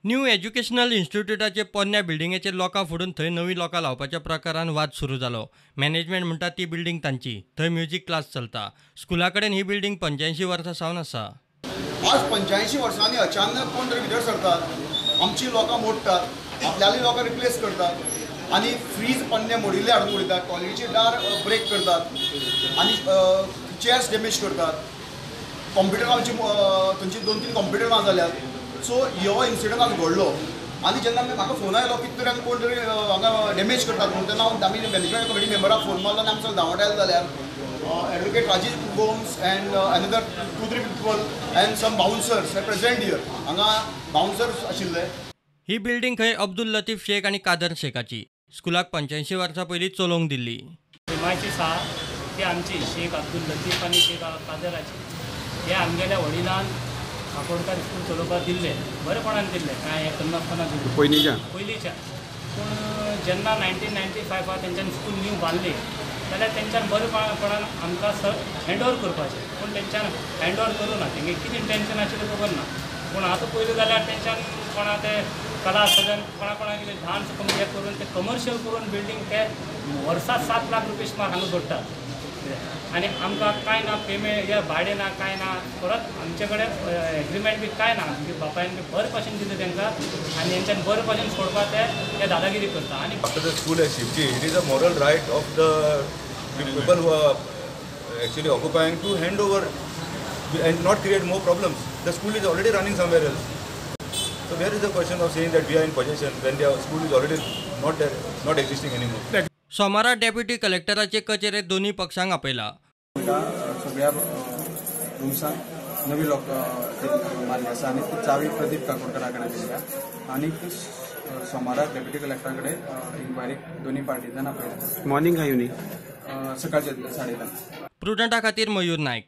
New educational इन्स्टिट्यूटाचे पोरण्या बिल्डिंगेचेर लोकां फोडून थंय नवी लोकां लावपाच्या प्रकारान वाद सुरू जालो. मॅनेजमेंट म्हणटा ती बिल्डिंग तांची, थंय म्युजीक क्लास चलता. स्कुला कडेन ही बिल्डिंग 85 वर्सां सावन आसा. आज 85 वर्सांनी अचानक कोण तरी भितर सरतात, आमची लोकां मोडटात, आपल्याली लोकां रिप्लेस करतात आनी फ्रीज पन्ने मोडिल्ले हाडून उडयतात, टॉयलेटीचे दार ब्रेक करतात आनी चेयर्स डॅमेज करतात. कॉम्प्युटर आमची थंयची 2-3 कॉम्प्युटर ना जाल्यात. सो हो इन्सिडंट आज घडलो आनी जेन्ना म्हाका फोन आयलो कितें तरी कोण तरी हांगा डॅमेज करतात म्हणून, तेन्ना हांव आमी मॅनेजमेंट कमिटी मेंबराक फोन मारलो आनी आमचो धांवट आयलो जाल्यार Advocate Rajiv Gomes and another 2-3 people and some bouncers are present here. हांगा बाउन्सर्स आशिल्ले. ही बिल्डिंग खंय अब्दुल लतीफ शेख आनी कादर शेखाची. स्कुलाक 85 वर्सां पयलीं चलोवंक दिल्ली. प्रिमायसीस आहा ती आमची शेख अब्दुल लतीफ आनी शेख कादराची. हे आमगेल्या वडिलान काकोडकार स्कूल चलोवपाक दिल्ले, बरेपणान दिल्ले, कांय हें करनासतना दिल्लें पयलींच्या. पूण जेन्ना 1995 तेंच्यान स्कूल न्यू बांदली जाल्यार तेंच्यान बरेपणान आमकां हँड ओवर करपाचें, पूण तेंच्यान हँड ओवर करूं ना. तेंगे कितें इंटेन्शन आशिल्लें खबर ना. पूण आतां पयलीं जाल्यार तेंच्यान कोणा ते कला सदन कोणा कोणा कितें डान्स हें करून ते कमर्शियल करून बिल्डींग ते वर्सा 7 लाख रुपये सुमार हांगा जोडटात आनी आमकां कांय ना पेमेंट या भाडें ना कांय ना. परत आमचे कडेन एग्रीमेंट बी कांय ना. आमच्या बापायन बी बरे भाशेन दिलें तांकां आनी हेंच्यान बरे भाशेन सोडपाक ते दादागिरी करता. आनी After the school has shifted, it is a moral right of the people who are actually occupying to hand over and not create more problems. The school is already running somewhere else. So where is the question of saying that we are in possession when the school is already not there, not existing anymore? सोमारा deputy कलेक्टराचे कचेरेत दोन्ही पक्षांक आपयला. सगळ्या रुम्सांक नवी लोक मारली आसा आनी ती चावी प्रदीप काकोडकारा कडेन दिल्या आनी सोमारा डेप्युटी कलेक्टरा कडेन इन्क्वायरीक दोन्ही पार्टींच्यान आपयला. मॉर्निंग काय न्ही सकाळचे 10:30. प्रुडंटा खातीर मयूर नायक.